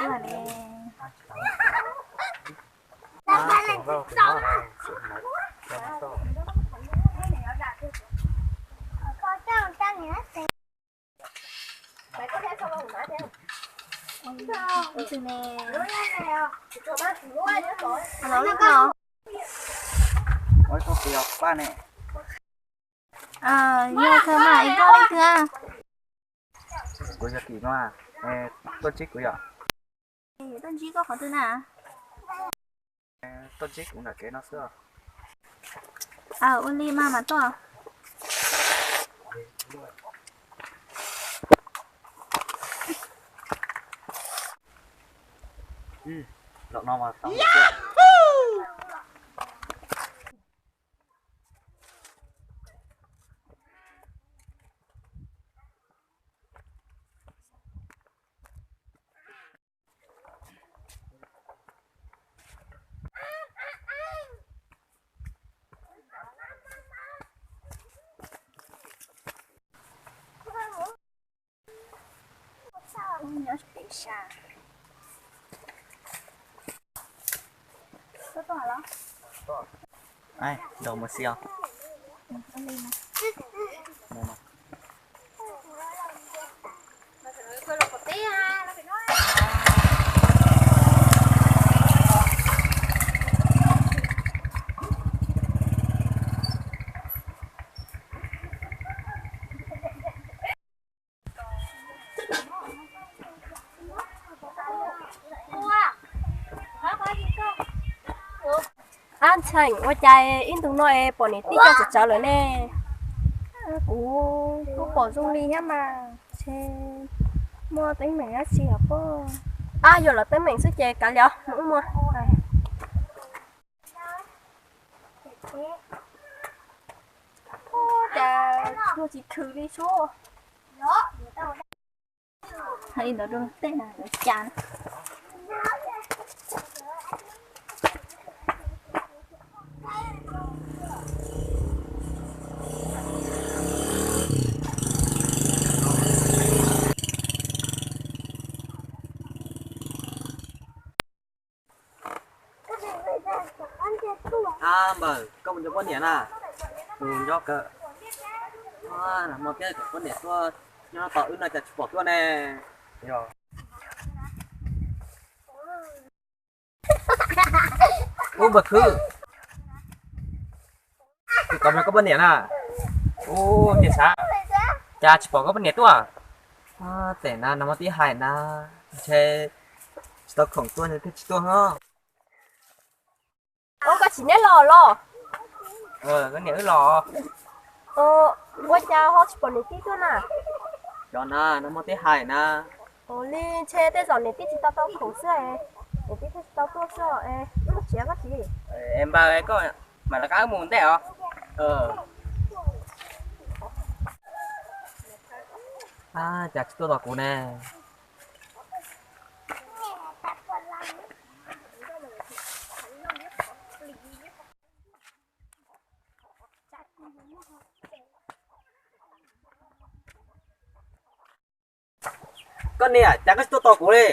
Ua tsaug kuv yog pab ne. Yog kawg mas, es koj leej twg? Kuv yog Kim no, tuaj ntsib kuv yom? Tuaj ntsib koj qhov twg na? Tuaj ntsib kuv nram kev no xwb. Ua li mas mam tuaj. Zaum no mas tau. Nrog mus xij os. Ab ntxhais, ua cas ib ntus no es pom niam tij coj txawv txawv lawm ne? Kuv kuj pom zoo li thiab mas, ntshe muaj teeb meem dab tsi os. Ab, yog lawv teeb meem xwb ces kav liam, mus wb mus. Cas tsis khwv li sub. Hais li ntawd rau tej na, lawv cas. Ab npawg, koj mus nco poj niam na? Mus nco kawg. Nag hmo thiab cov poj niam tuaj nyob tos wb no cas tsis pom tuaj ne? Ub npawg Khwb, kuv tos koj poj niam na. Ub niam xav, cas tsis pom koj poj niam tuaj? Tej na nag hmo twb hais na, ntshe tsis tau khoom tuaj nws thiaj tsis tuaj ho. Ua koj tsis neb los los? Koj niam wb los. Ua cas ho tsis pom niam tij tuaj na? Cov na nag hmo twb hais na. Ua li ntshe tej zaum niam tij tsis tau tau khoom xwb, niam tij thiaj tsis tau tuaj xwb. Wb mus tsev koj txiv. Es npawg, koj mam rov qab wb mus ntej os. Cas tsis tuaj tos kuv ne? Koj niam, cas koj tsis tuaj tos kuv li?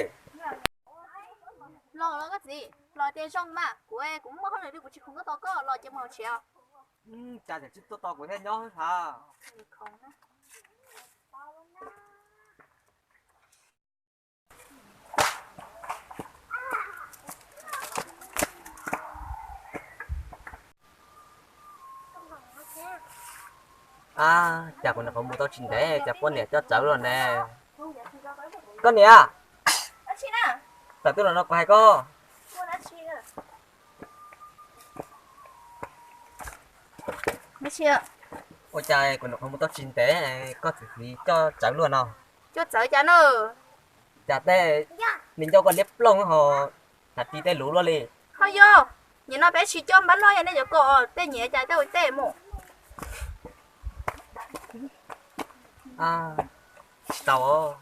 Los los koj txiv, los tias zoo mas, kuv kuv muaj hauj lwm li kuv tsis khoom tuaj tos koj, los ces mus hauv tsev. Cas tsis tuaj tos kuv thiab nyob hauv. Ab, cas kuv nyuam qhuav mus tau tsis ntev cas poj niam coj txawv los ne. Koj niam, tawm tuaj los no kuv hais koj. Ua cas kuv nyuam qhuav mus tau tsis ntev koj txawm coj txawv luaj no? Coj txawv cas na? Cas tej neeg ncauj koj liab ploog ho hnav ti tej luv luaj li. Ho yog, nim no peb tsis coj npab no yog nej cov ko tej nyiam cas coj ua tej mus. Tsis tau.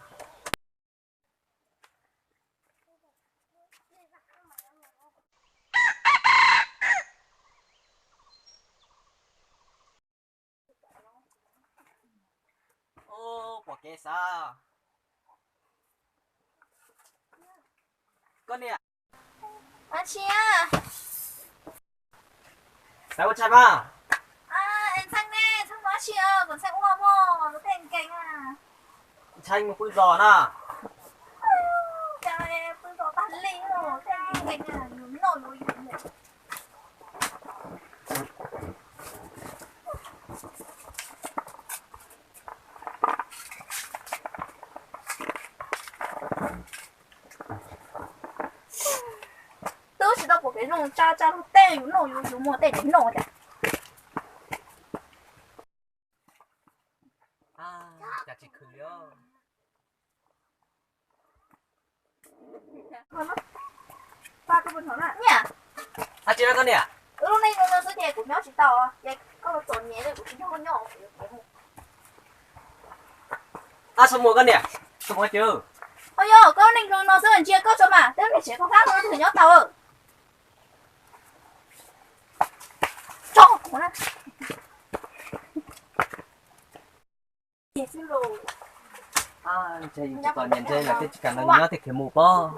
Pom kev xav. Koj niam. Ab tsi a. Xav ua tshais mas. Es Ntxhee ne, Ntxhee ua tsi os, kuv Ntxhee ua mog, luag tej nkeeg a. Ntxhee mus pw zos na. Cas pw zos tag li, tej nkeeg nkeeg a, yus noj yuav yus. Twb tsis tau pom kev zoo, tsa tsa luag tej yus noj yuav yus, muag tej noj cas. Cas tsis khwv li os. Niam, ab tsi na koj niam. Wb lub neej zoo no xwb ces kuv nyob tsis tau, ces koj los txom nyem li, kuv tsis nrog koj nyob, kuv yuav khiav mus. Ab txhob mus koj niam, txhob mus ua cas. Ho yog koj lub neej zoo no xwb ntsia koj tso mas, twb niag tsev koj hlab no twg nyob tau. Tso kuv na. Ntshai yus txom nyem ntshai lawm thiaj tsis kam nrog yus nyob thiaj khiav mus pob.